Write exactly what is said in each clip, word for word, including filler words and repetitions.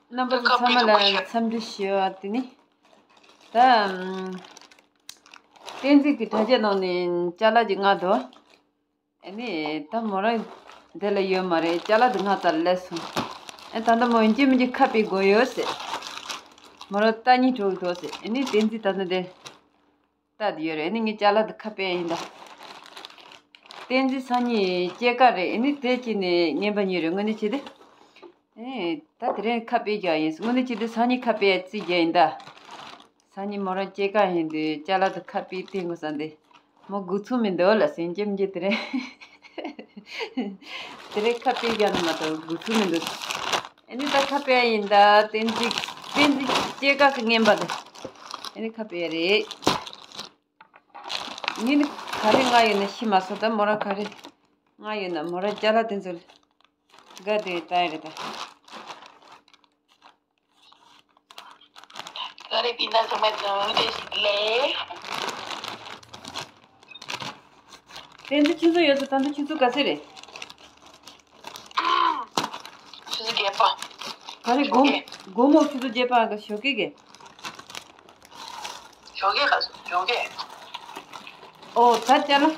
རྣམ་པ་ཚོ་ཚང་མ་ལ་འཚམས་འདྲི་ཞུ་བ་དེ་ནི། ད་ཨམ། བསྟན་འཛིན་གྱི་དྲ་རྒྱ་ནང་ནས་ཅ་ལག་ཅིག་མངགས་འདུག་ཨ་ནི་ད་མོ་རང་འདི་ལ་ཡོད་མ་རེད། ཅ་ལག་འདི་མངགས་ཚར་ལབ་སོང་། ཨ་ད་ལྟ་མོ་ཡིན་གཅིག་མིན་གཅིག་ཁ་ཕྱེ་དགོས་ཡོད་ཟེར། མོ་རང་ལྟ་སྙིང་བྲོ་གི་འདུག་ཟེར། ཨ་ནི་བསྟན་འཛིན་ད་ལྟ་འདི་ལྟ་དེ་ཡོད་རེད། ཨ་ནི་ངས་ཅ་ལག་འདི་ཁ་ཕྱེ་ཡིན་ད། བསྟན་འཛིན་སང་ཉིན་སྐྱེས་སྐར་རེད། ཨ་ནི་དེ་གཅིག་ནས་རྔན་པ་ཉོས་རེད། དངོས་གནས་བྱས་ཏེ། ཨེ། ད་དེ་རིང་ཁ་ཕྱེ་རྒྱག་ཡིན། དངོས་གནས་བྱས་ཏེ་སང་ཉིན་ཁ་ཕྱེ་རྩིས་རྒྱག་ཡིན་ད། སང་ཉིན་མོ་རང་སྐྱེས་སྐར་ཡིན་དུས་ཅ་ལག་དེ་ཁ་ཕྱེ་སྟེར་དགོས་བསམ་སྟེ། མོ་སྒུག་ཚུགས་མི་འདུག་ལབ་ཟེར་ཀྱེ་མི་ཀྱེ་དེ་རིང་། དེ་རིང་ཁ་ཕྱེ་རྒྱག་ནི་མ་གཏོགས་སྒུག་ཚུགས་མི་འདུག་ཨ་ནི་ད་ཁ་ཕྱེ་ཡིན་ད། བསྟན་འཛིན། བསྟན་འཛིན་སྐྱེས་སྐར་གྱི་རྔན་པ་དེ། ཨ་ནི་ཁ་ཕྱེ་རེད། ངས་ནི་ག་རེ་མངགས་ཡོད་ན་ཤེས་མ་སོང་། ད་མོ་རང་ག་རེ་མངགས་ཡོད་ན། མོ་རང་ཅ་ལག་དེ་ཚོ་དགའ་བསྡད་བཏང་ཡ་རེད་ད། ག་རེ་པིན་ད་ཚང་མ་ཚང་བདེ་ཞིག་ལས། དེ་ཚོ་ཆུ་ཚོད་ཡོད་ཚོད། ད་ཚོད་ཆུ་ཚོད་ག་ཚོད་རེད། ཆུ་ཚོད་བརྒྱད་པ། ག་རེ་དགོང་། ཞོགས་ཀས། དགོང་མོ་ཆུ་ཚོད་བརྒྱད་པ་ག་ཞོགས་ཀས་གི། ཞོགས་ཀས་ག་ཞོགས་ཀས། ཨོ་ད་ཅ་ལག་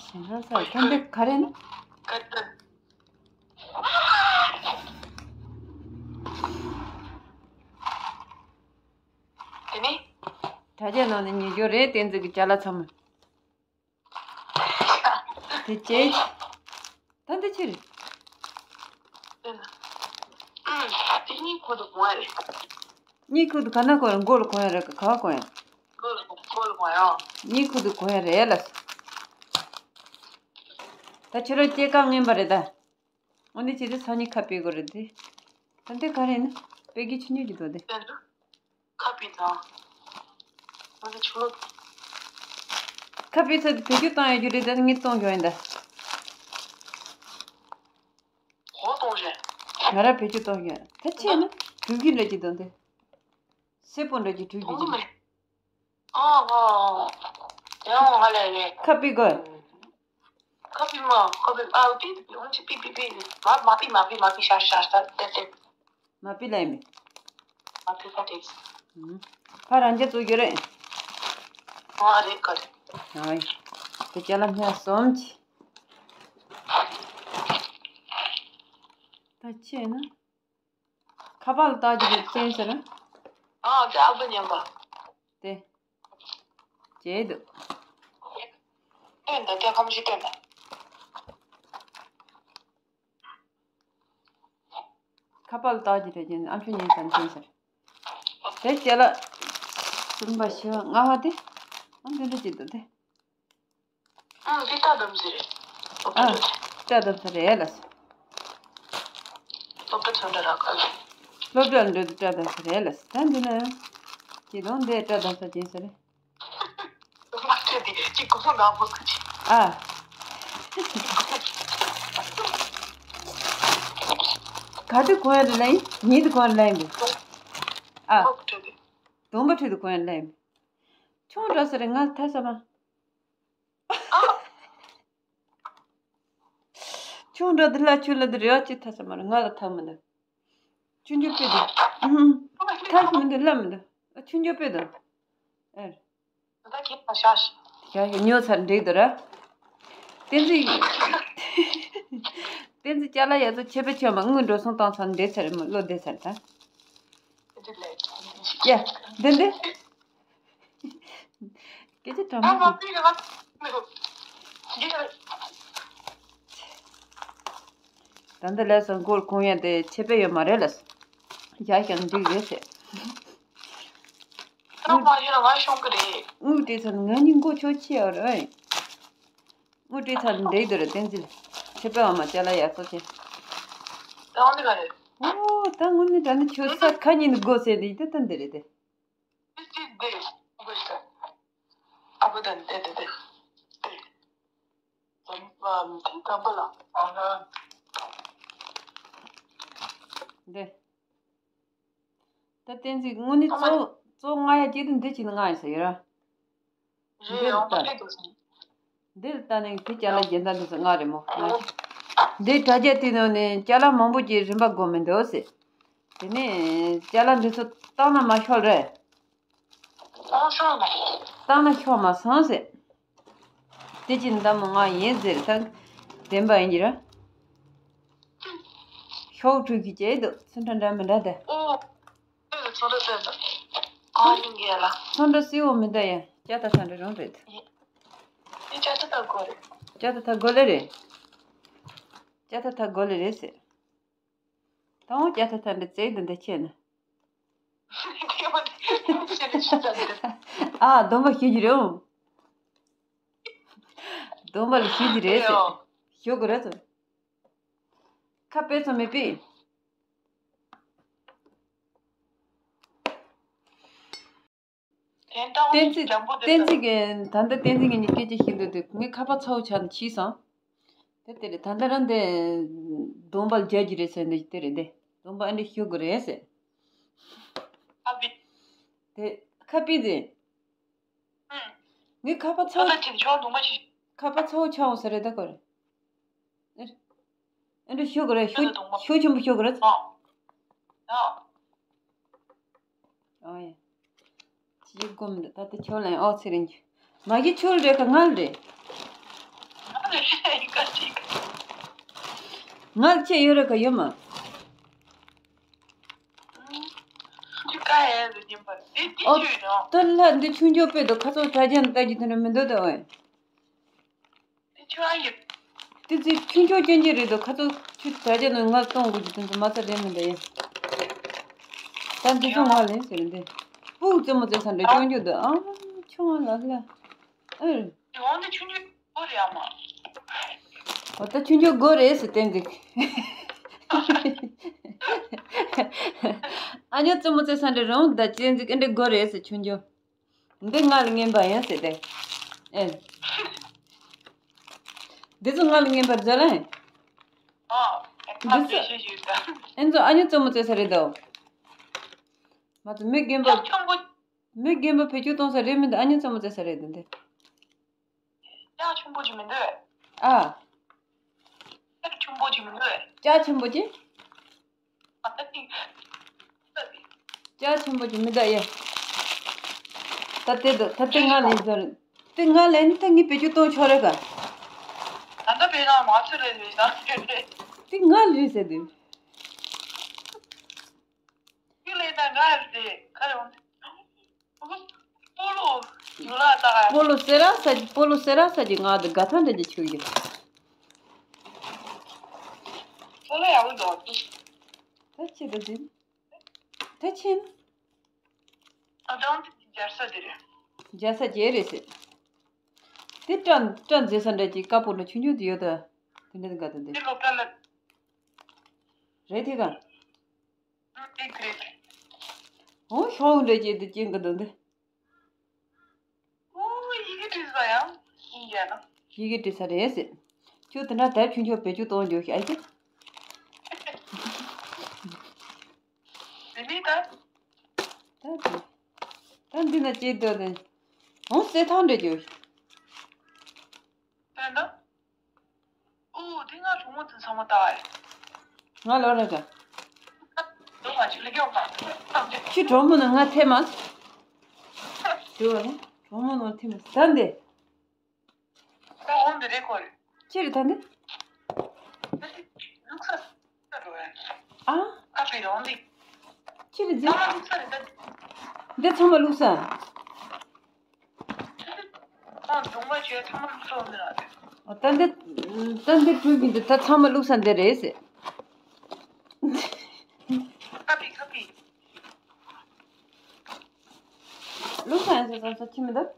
ཞེ་སྣང་ས་ཁྱོད་འདི་ག་རེ་ན། དེ་ནི། དྲ་རྒྱ་ནང་ནས་ཉོས་རྒྱུ་རེད། བསྟན་འཛིན་གྱི་ཅ་ལག་ཚང་མ། དེ་ཅེ། ད་འདི་ཕྱིར། དེ་གཉིས་ཁུ་དུ་གོན་ཡ་རེད། གཉིས་ཁུ་དུ་ག་ན་གོན། མགོ་ལ་གོན་ཡ་རེད་ག་ག་བ་གོན་ཡ། མགོ་ལ་མགོ་ལ་གོན་ཡ། གཉིས་ཁུ་དུ་གོན་ཡ་རེད་ལ། ད་ཁྱོད་རང་སྐྱེས་སྐར་རྔན་པ་རེད་ད། འོ་འདི་བྱས་ཏེ་སང་ཉིན་ཁ་ཕྱེ་དགོས་རེད་དེ། ད་འདི་ག་རེ་ཡིན་ན། དཔེ་སྐྱིད་ཆུང་ཆུང་ཅིག་འདུག་དེ། ཁ་ཕྱེ་དང་། ང་ཚོ་ཆུ་ལོག་ཁ་ཕྱེ་ཚར་དུས་བེད་སྤྱོད་བཏང་ཡོད་རྒྱུ་རེད། ད་ངས་གཏོང་ཡོང་ཡིན་ད། གོ་གཏོང་རེད། ང་རང་བེད་སྤྱོད་གཏོང་ཡོད། ད་ཆེས་ན་འབྲུག་གི་འདྲ་ཅིག་འདུག་འདི། སེར་པོ་འདྲ་ཅིག་འབྲུག་གི་ཅིག་ཨ་ཨ། ཡང་ང་ལ་རེད། ཁ་ཕྱེ་དགོས། ཁ་ཕྱེ་མ། ཁ་ཕྱེ་ཨ། པི་པི་པི་པི་པི་པི། མ་མ་པི་མ་པི་མ་པི། ཤ་ཤ་ཤ་ཏེ་ཏེ། མ་པི་ལ་ཡིན་པས། མ་པི་ཁ་ཏེ། ཕ་རང་རྒྱ་ཚོ་ཡོད་རེད། ཨ་རེད་ག་རེད། ཨ་ཡ། དེ་ཅ་ལག་སྣ་གསུམ་གྱིས། ད་ཆེས་ན། ཁ་པར་ལ་བཏགས་ཀྱི་རེད་ཅན་ཟེར། ཨ་ཅག་པ་ཉན་པ། དེ། བྱས་འདུག་སྟོན་དང་དེ་ཁམ་ཞིག་སྟོན་དང་། ཁ་པར་ལ་བཏགས་ཀྱི་རེད་ཅན། ཨ་མཆོག་ཉན་དང་ཅན་ཟེར། དེ་ཅ་ལག་གསུམ་པ་བཞི་པ་ལྔ་པ་དེ། ཨ་འདི་འདྲ་ཅིག་འདུག་དེ། ཨ་འདི་སྐྲ་བསྡམ་ས་རེད། ཨ། སྐྲ་བསྡམ་ས་རེད་ལ། སློབ་གྲྭ་ཚོ་འདྲ་ར་ག་ལ། སློབ་གྲྭ་འགྲོ་དུས་སྐྲ་བསྡམ་ས་རེད་ལ། ད་འདི་ན་ཡང་ཁྱེད་རང་འདི་སྐྲ་བསྡམ་ས་ཅན་ས་རེད། མ་ཁྲེལ་ཏེ་ཅིག་གོ་ནག་པོ་ཁ་ཅིག་ཨ། ག་དུས་གོན་ཡ་ལ་ཡིན། ཉིན་དུ་གོན་ཡ་ལ་ཡིན་པས། ཨ། དོམ་པ་ཁྲོད་དུ་གོན་ཡ་ལ་ཡིན་པས། ཆུང་འགྲོ་ས་རེད། ང་ཐ་ས་མ། ཆུང་འདྲ་འདི་ལ་ཆུ་ལ་འདི་རེ་བ་ཅི་ཐ་ས་མ་རེད། ང་ལ་ཐ་མི་འདུག་ཆུང་ཆུང་དཔེ་འདུག་ཨུམ། ཐ་ས་མི་འདུག་ལ་མི་འདུག་ཆུང་ཆུང་དཔེ་འདུག་ཨེ། ད་ཁྱེད་ལ་ཤ་ཤ། ཡ་ཡ་ཉོ་ཚར་འགྲིག་འདུག་ར། བསྟན་འཛིན། བསྟན་འཛིན་ཅ་ལག་ཡ་ཚོ་ཆེ་བེ་ཆེ་མ་དངུལ་འགྲོ་སོང་བཏང་ཚར་འགྲིག་ཚར་རེད་མོ། བློ་བདེ་ཚར་ད། ཡ། འདི་འདི། སྐད་ཆ་དྲང་མོ་ཞིག་ད་འདི་ལས་སོང་མགོ་གོན་ཡ་དེ་ཆེ་བེ་ཡོད་མ་རེད་ལ། བཞག་ཀྱང་འགྲིག་རེད་ཟེར། དངུལ་སྤྲད་ཚར་ན་ང་གཉིས་མགོ་ཆོག་ཆེ་ཡོད་རེད། དངུལ་སྤྲད་ཚར་ན་འགྲིག་འདུག་རེད། བསྟན་འཛིན་ལ་ཆེ་བེ་འོ་མ་ཅ་ལག་ཡག་ཚོ་ཆེ། ད་འོ་འདི་ག་རེད། ཨོ་ད་དངུལ་ནི་ད་ནི་ཆོག་ས་ཁ་ཉིན་མགོ་ཟེར་འདི་ད་ད་འདི་རེད་དེ། ཨ་ཁུ་དང་དེ་དེ་དེ་དེ་དམ་པ་ལ་འདི། ད་བསྟན་འཛིན་དངོས་གནས་གཙོ་གཙོ་ང་ཡ་སྐྱེ་དུས་འདི་ཅི་ནི་ང་ཡ་ཟེར་ཡོད་ར། འདི་ལ་ལྟ། འདི་ལ་ལྟ་ནས་དེ་ཅ་ལག་རྒྱན་ད་འདི་ཚོ་ང་རེད་མོ། ང་ཡ། འདི་དྲ་རྒྱ་དེ་ནང་ནས་ཅ་ལག་མང་པོ་ཅིག་རིན་པ་དགོས་མི་འདུག་ཟེར། དེ་ནས་ཅ་ལག་འདི་ཚོ་བཏང་ན་མ་ཤོར་རེད། བཏང་ཤོར་མ། བཏང་ན་ཤོར་མ་སོང་ཟེར། དེ་ཅི་འདྲ་མོ་ང་ཡིན་ཟེར་ད། བདེན་པ་ཡིན་གྱི་ར། ཤོག་དྲུག་གི་བྱས་འདུག་ཚོན་ཁྲ་འདྲ་མི་འདྲ་དེ། ཨོ། ཚོན་ཁྲ་ཚོན་ཁྲ། ཨ་ནི་ངས་ལ། ཚོན་ཁྲ་སེར་པོ་མི་འདྲ་ཡ། ཅ་ད་ཐ་འདྲ་རང་རེད། ཨེ། ཅ་ད་ཐ་གོ་རེད། ཅ་ད་ཐ་གོ་ལེ་རེད། ཅ་ད་ཐ་གོ་ལེ་རེད་ཟེར། ད་འོང་ཅ་ད་ཐ་འདྲ་བཙལ་འདུག་འདི་ཆེ་ན། ཨ། སྡོམ་པ་ཞུ་རྒྱུ་རེད། སྡོམ་པ་ལ་ཞུ་རྒྱུ་རེད་ཟེར། ཞུ་དགོས་རེད་ཟེར། ཁ་དཔེ་ཚོ་མེད་པས། བསྟན་འཛིན་བསྟན་འཛིན་གྱི་ད་ལྟ་བསྟན་འཛིན་གྱི་ངས་སྐད་ཆ་བཤད་འདོད་དུས་ངས་ཁ་པར་ཚ་བོ་ཆགས་ནས་ཕྱིས་སོང་། དེ་དེ་རེད། ད་ལྟ་རང་དེ་སྡོམ་པ་ལ་རྒྱག་རྒྱུ་རེད་ཟེར་འདི་དེ་རེད་དེ། སྡོམ་པ་ཨ་འདྲ་ཞུ་དགོས་རེད་ཟེར། དེ་ཁ་པི་དེ། ངས་ཁ་པར་ཚ་བོ། ཁ་པར་ཚ་བོ་ཆགས་འོང་ས་རེད་ད་གོ་རེད། ཨེ་འདྲ་ཤོད་དགོས་རེད། ཤོད་ཤོད་ཆེན་པོ་ཤོད་དགོས་རེད། ཨ། ཨ་ཡ། ཅི་སྒོམ་འདི་ད་ལྟ་ཁྱོད་ལ་ཨོ་ཚེ་རིང་གི། མ་གི་ཁྱོད་རེད་ག་ང་རེད། ང་ལ་ཁྱེད་ཡོད་རེད་ག་ཡོད་མ། ཨོ། ཏུ་ལྷ་འདི་ཆུང་ཆུང་དཔེ་འདུག་ཁ་ཚོ་དྲ་རྒྱ་ནས་ལྟ་རྒྱུ་དེ་འདྲ་མི་འདུག་ད་ཨོ། དེ་ཚོ་ཆུང་ཆུང་ཅན་ཅན་རེད་འདུག་ཁ་ཚོ་ཆུ་དྲ་རྒྱ་ནས་ང་གཏོང་དགོས་ཀྱི་དེ་ཚོ་མ་རྩ་རེད་མི་འདུག་ཡ། ད་འདི་ཚོ་ང་ལེན་ཟེར་འདི། སྤུག་རྩེད་མོ་རྩེ་ས་འདྲ་ཅུང་ཅུང་འདུག་ཨ། ཆུང་བ་ལ་ལ། ཨེ། འོ་ད་ཆུང་ཆུང་སྒོ་རེད་ཨ་མ། འོ་ད་ཆུང་ཆུང་སྒོ་རེད་ཟེར་བསྟན་འཛིན། ཨ་ཉོ་རྩེད་མོ་རྩེ་ས་འདྲ་རུང་ད་བསྟན་འཛིན་ཨེ་འདྲ་སྒོ་རེད་ཟེར་ཆུང་ཆུང་། འདི་ང་ལ་ངན་པ་ཡིན་ཟེར་ཏེ། ཨེ། འདི་ཚོ་ང་ལ་ངན་པར་མཛད་ལ། འདི་ཚོ་ཨེ་ཚོ་ཨ་ཉོ་རྩེད་མོ་རྩེ་ས་རེད་དོ། མ་ཚོ་མི་རྒན་པ། མི་རྒན་པ་བེད་སྤྱོད་གཏོང་ས་རེད་མི་འདུག་ཨ་ཉོ་རྩེད་མོ་རྩེ་ས་རེད་འདི་འདི། ཅ་ཆུང་པོ་ཅིག་མི་འདུག་ཨ། ཅ་ཆུང་པོ་ཅིག་མི་འདུག་ཅ་ཆེན་པོ་ཅིག་ཨ་ད་ཅི། ཅ་ཆེན་པོ་ཅིག་མི་འདུག་ཨེ། ད་དེ་འདུག་ད་དེ་ང་ལེན་ཟེར། དེ་ང་ལེན་ད་ངས་བེད་སྤྱོད་གཏོང་ཆོག་རེད་ག་ད་ལྟ་བེད་ན་མ་ཚོད་རེད་རེད་ད་རེད། དེ་ང་ལེན་ཟེར་དུས། ཁྱོད་ལས་ད་ང་རེད་ཁ་རེ་འོང་། སྤོ་ལོ། ཡོ་ལ་ད་ག་སྤོ་ལོ་སེ་ར་ས་ཀྱི་སྤོ་ལོ་སེ་ར་ས་ཀྱི་ང་དུ་དགའ་ཐང་འདྲ་ཅིག་ཆུག་ཡོད། སྤོ་ལོ་ཡག་པོ་འདུག་ད་ཆེ་ད་ཟིན། ད་ཆེ་ན། ཨ་དང་རྒྱལ་ས་དེ་རེད། རྒྱལ་ས་རྒྱལ་རེད་ཟེར། དེ་སྐྲ་སྐྲ་མཛེས་ས་འདྲ་ཅིག་དཀར་པོ་འདྲ་ཆུང་ཆུང་དུ་ཡོད་ད། དེ་འདྲ་དགའ་ད་འདི། དེ་སློབ་གྲྭ་ལ། རེད་དེ་ག་འོ་ཤོག་འདྲ་ཅིག་དེ་སྐྱེན་གི་འདུག་འདི། ཨོ་ཡི་གེ་བྲིས་ས་ཡང་ཡིན་རྒྱ་ན། ཡི་གེ་བྲིས་ས་རེད་ཟེར། ཁྱོད་དེ་འདྲ་དར་ཆུང་ཆུང་བེད་སྤྱོད་གཏོང་རྒྱུ་ཞིག་ཨ་ཅེ། དེ་ནས་ད། ད་དེ། ད་འདི་ན་ཅེ་ཏོ་དེ། འོང་སེ་ཐང་འདྲ་རྒྱུ་ཞིག་ད་ད། ཨོ་དེ་ང་གྲོགས་མོ་དེ་ཚང་མ་ལྟ་བ་ཡིན། ང་ལོ་རེ་ག་ལོ་མ་ཅིག་ལ་སྐྱོག་མ། ཁྱོད་གྲོགས་མོ་ནང་ང་ཐེ་མ། དེ་བ་ནི་གྲོགས་མོ་ནང་ཐེ་མ་ད་འདི། ད་འོང་འདི་རེད་ཁོ་རེད། ཅི་རེད་ད་འདི། ལུག་ས་ས་འགྲོ་ཡ། ཨ། ཨ་པི་རོང་འདི། ཅི་རེད་ཟེར། ཚང་མ་ལུག་ས་རེད་ད། འདི་ཚང་མ་ལུག་ས། ཨ་འབྲོང་པ་བྱས་ཚང་མ་ལུག་ས་འོང་འདི་ར་རེད། ཨ་ད་འདི། ད་འདི་བྲུས་ཀྱི་འདི་ད་ཚང་མ་ལུག་ས་འདི་རེད་ཟེར། ཨ་པི་ཨ་པི། ལུག་ས་ཡང་ཟེར་ཙམ་ས་ཁྱི་མི་འདུག་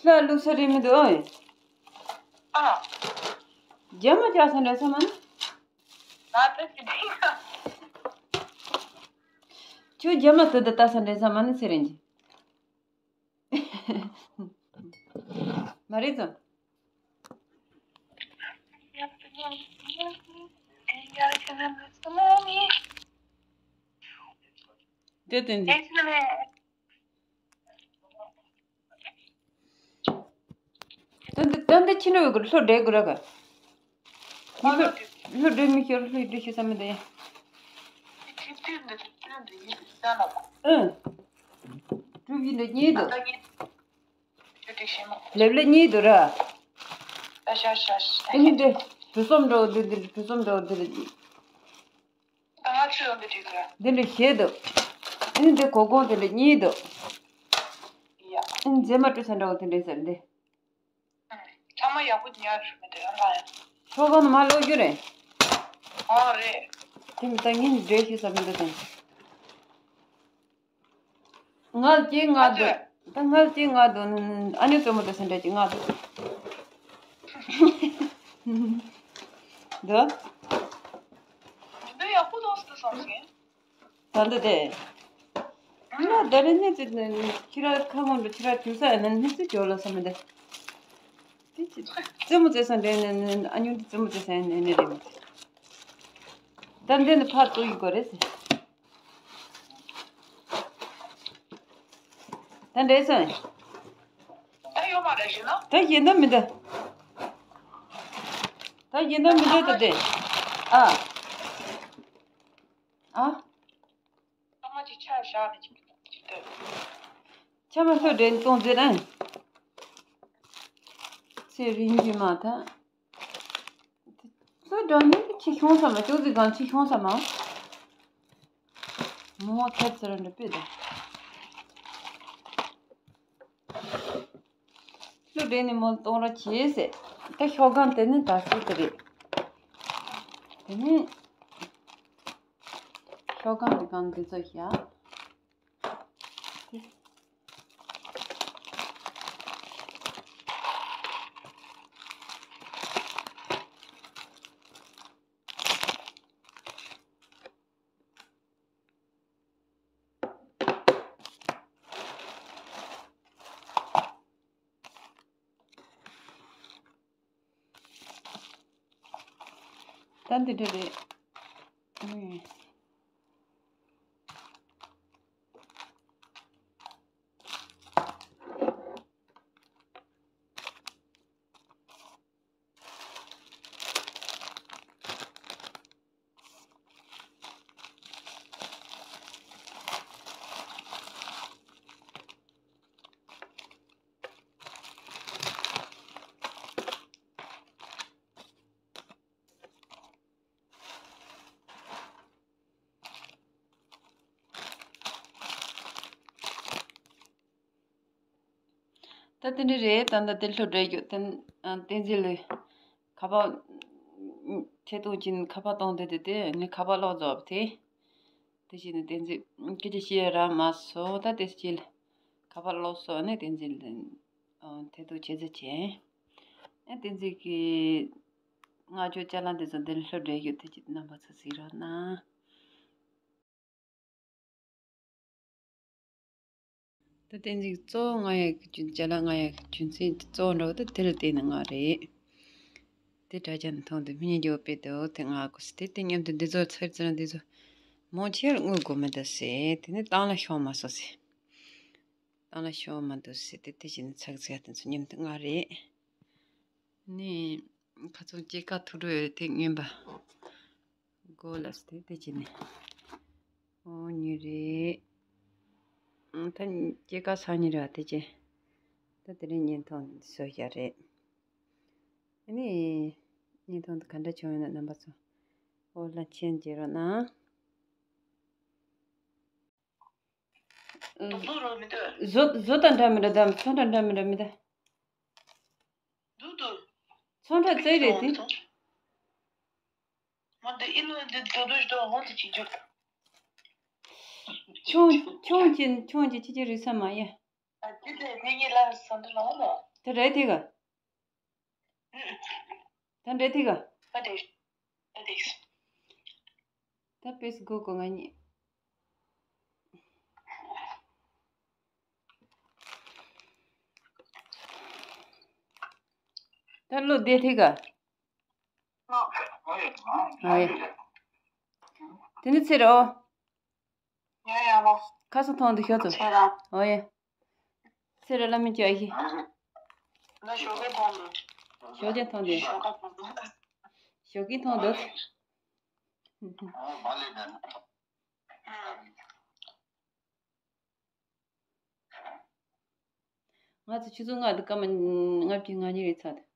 ལྷ་ལུག་ས་རེད་མི་འདུག་ཨོ། ཨ། རྒྱ་མ་རྒྱག་ས་འདྲ་ས་མ་ནི། ང་ད་ཅི་འདྲ་ཡིན་ན། ཁྱོད་རྒྱ་མ་དུ་དུ་ལྟ་ས་འདྲ་ས་མ་ནི་ཚེ་རིང་གི། མ་རེད་ཙམ། དེ་དོན་འདི། ད་འདི་ཕྱི་ནང་ཡོད་གི་ལྷོ་འདྲེ་གི་ར་ག་ལྷོ་ལྷོ་འདྲེ་མི་ཤོར་ལྷོ་འདྲེ་ཤོར་ས་མི་འདི། ཨང་། གྲུབ་ཡིན་འདི་གཉིས་འདུག་ལེབ་ལེ་གཉིས་འདུག་ར། ཨ་ཤ་ཤ་ཤ། ཨ་ནི་འདི་བུ་གསུམ་འདྲ་བོ་འདི་འདི་བུ་གསུམ་འདྲ་བོ་འདི་ལ་གཉིས། ད་ང་ཚོས་འོ་འདི་བྲིས་ཀྱི་ར། འདི་འདྲ་བཞི་འདུག་ཨ་ནི་འདི་གོ་གོང་དེ་ལ་གཉིས་འདུག་ཡ། ཨ་ནི་མཛེས་མ་སྤྲོ་ས་འདྲ་བོ་དེ་འདྲ་ཟེར་འདི། ཚང་མ་ཡག་པོ་ཉར་རེད་མི་འདུག་ཡང་ལ་ཡང་། ཤོག་གང་ནས་མར་ཀློག་རྒྱུ་རེད། ཨོ་རེད། དེ་མི་ད་ངས་འགྲེལ་ཞུ་ས་མི་འདུག་དེ། ང་ལ་སྐྱེས་ང་འདུག་ད་ང་ལ་སྐྱེས་ང་འདུག་ཨ་ནི་རྩེད་མོ་དེ་སེ་འདྲ་ཅིག་ང་འདུག་འདུག་འདི་ཡག་པོ་འདུག་ཟེར་བསམ་ཞིང་། ད་འདི་དེ། ང་ད་རེ་ནས་ཅི་ཁྱི་ར་ཁ་ངོ་འདྲ་ཁྱི་ར་རྒྱུག་ས་ཡིན་ན་ནི་ཅི་འཇོག་ལ་བསམ་མི་འདུག་དེ་ཅི་རྩེད་མོ་རྩེ་ས་འདྲ་ནས་ཨ་ཉུང་དེ་རྩེད་མོ་རྩེ་ས་ཡིན་ནས་ནས་རེད་མི་འདུག་ད་འདི་ནི་ཕར་གཏུག་ཡི་གོ་རེད་ཟེར། ད་འདྲེ་སོང་། ད་ཡོད་མ་རེད་ཞུ་ན། ད་ཡིན་ན་མི་འདུག་ད་ཡིན་ན་མི་འདུག་ད་དེ། ཨ། ཨ། ཐ་མ་ཅིག་ཆ་བཞག་ནས་ཅིག་ཅིག་ལྟོས། ཆ་མ་ལྷོད་འདྲེ་གཏོང་རྩེད་ཨ། ཚེ་རིང་གི་མ་ཐག་ཚོ་འགྲོ་ནི་ཆི་ཤོང་ས་མ་ཅོག་ཙི་གང་ཆི་ཤོང་ས་མ། མོ་ཁྱད་ཚར་འདྲ་པེ་ད། ལྷོ་འདྲེ་ནི་མོ་གཏོང་ར་བྱེད་ཟེར། ད་ཤོག་སྒམ་དེ་ནི་ད་སུ་དེ་རེད། དེ་ནི་ཤོག་སྒམ་དེ་གང་དེ་ཚོ་བཞག་ད་འདི་འདྲ་རེད། ཨུམ། ད་དེ་འདྲ་རེད། ད་ལྟ་དེ་ལྷོད་འདྲེ་རྒྱུག་བསྟན་བསྟན་འཛིན་ལས་ཁ་པར་ཐད་གཏོང་ཅན་ཁ་པར་གཏོང་དེ་དེ་དེ་ནི་ཁ་པར་ལོག་རྫོགས་དེ། དེ་བཞིན་དུ་བསྟན་འཛིན་སྐད་ཆ་བཤད་ར་མ་སོ་ད་དེ་སྐྱིད་ཁ་པར་ལོག་སོ་ནི་བསྟན་འཛིན་ལས་ཐད་གཏོང་བྱེད་རྩིས་བྱས། ཨ་བསྟན་འཛིན་གྱི་བསྔགས་བརྗོད་ཅ་ལག་འདི་ཚོ་འདིར་ལྷོད་འདྲེ་རྒྱུག་དེ་ཅིག་རྣམ་པ་ཚོ་གཟིགས་རོགས་གནང་། ད་བསྟན་འཛིན་གཙོ་བོ་ང་ཡག་གི་རྒྱུ་ཅ་ལག་ང་ཡག་གི་རྒྱུ་མཚན་གཙོ་བོ་འདྲ་བོ་ད་དེ་ལ་བརྟེན་ནས་ང་རེད། དེ་དྲ་རྒྱ་ནས་མཐོང་དུས་མི་ཉན་རྒྱུ་དཔེ་དེ་འོ་དེ་ང་གོ་སི་དེ་དེ་མཉམ་དུ་འདི་ཚོ་ཚར་ཚར་འདི་ཚོ་མང་ཆེ་བར་དངུལ་དགོས་མི་འདུག་ཟེར། དེ་ནས་བཏང་ལ་ཤོང་མ་སོང་ཟེར། བཏང་ལ་ཤོང་མ་འདུག་ཟེར། དེ་དེ་བཞིན་ཚགས་ཚགས་དེ་ཚོ་མཉམ་དུ་ང་རེད། ནི། ཁ་ཚོན་སྐྱེད་ཀ་ཐུག་འགྲོ་ཡོད་རེད་དེ་རྔན་པ། གོ་ལ་སྟེ་དེ་ཅི་ནི། ཨོ་ཉི་རེད། ད་སྐྱེད་ཀ་ས་ཉི་རེད་དེ་ཅི། ད་དེ་རིང་བརྙན་ཐུང་འདི་བཟོ་ཡ་རེད། ཨ་ནི། བརྙན་ཐུང་འདི་ག་འདྲ་བྱུང་ཡོད་ན་རྣམ་པ་ཚོ། ཨོ་ལ་མཆན་རྒྱག་རོགས་གནང་། ཨ། བཟོ་བཟོ་དང་འདྲ་མི་འདྲ་དང་ཚོན་ཁྲ་འདྲ་མི་འདྲ་མི་འདྲ། འདུག་འདུག་ཚོན་ཁྲ་བཙལ་རེད་དེ། མ་འདི་ཨི་ལོ་འདི་དོ་དོ་ཞིག་དང་འོང་དུ་ཅིག་འཇུག་ཆུང་ཆུང་ཅིག་ཆུང་ཅིག་ཅི་ཅི་རིག་ས་མ་ཡ། ཨ་འདི་དེ་དེ་ངའི་ལ་ས་འདི་ལ་ལ། དེ་རེད་དེ་ག་ད་འདྲེ་ཐིག་ག་ད་དེ་ད་དེ་ད་པེས་གོ་གོ་ང་གཉིས། ད་ལོ་དེ་ཐིག་ག་ཨ་ཡ། དེ་ནི་ཚེ་རོ། ཡ་ཡ་ལོ། ཁ་སང་མཐོང་འདུག་ཤོག་ཚོ། ཚེ་ར། ཨོ་ཡ། ཚེ་ར་བླ་མའི་སྐྱ་ཤི། ང་ཞོགས་པའི་མཐོང་འདུག་ཞོགས་ཇ་འཐུང་དེ། ཞོགས་ཀས་འཐུང་འདུག་ང་ཚོ་ཆུ་ཚོད་ལྔ་དང་སྐར་མ་ལྔ་བཅུ་ང་གཉིས་རེད་ཚར་དུ།